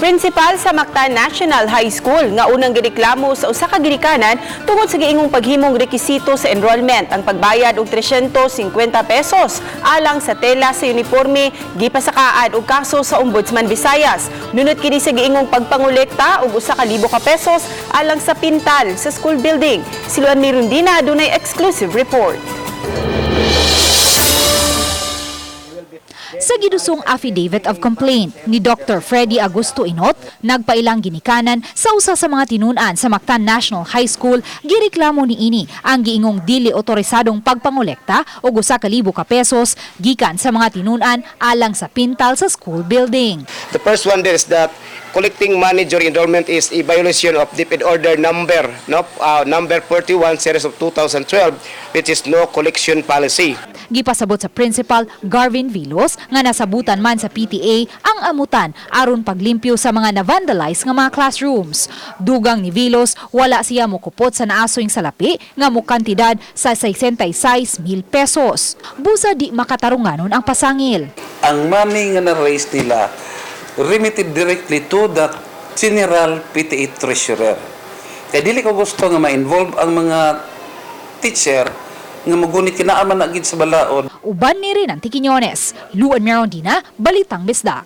Principal sa Mactan National High School nga unang gireklamo sa usa ka ginikanan tungod sa giingong paghimong rekisito sa enrollment ang pagbayad og 350 pesos alang sa tela sa uniforme, gipasakaan og kaso sa Ombudsman Visayas. Nunot kini sa giingong pagpangolekta og 1,000 ka pesos alang sa pintal sa school building. Si Luan Mirundina adunay exclusive report. Sa gidusong affidavit of complaint ni Dr. Freddy Augusto Inot, nagpailang ginikanan sa usa sa mga tinun-an sa Mactan National High School, gireklamo niini ang giingong dili otorisadong pagpangolekta og 1,000 ka pesos gikan sa mga tinun-an alang sa pintal sa school building. The first one there is that collecting money during enrollment is a violation of DepEd Order number, no, number 41 series of 2012, which is no collection policy. Gipasabot sa principal Garvin Vilos nga nasabutan man sa PTA ang amutan aron paglimpyo sa mga na-vandalize nga mga classrooms. Dugang ni Vilos, wala siya mokupot sa naasoyng salapi nga mokantidad sa 66 mil pesos. Busa di makatarunganon ang pasangil. Ang money nga na-raise nila remitted directly to the general PTA treasurer. Kaya dili ko gusto nga ma-involve ang mga teacher nga mugunit kinaaman na gid sa balaod. Uban ni Renante Quiñones, Luan Merondina, Balitang Bisdak.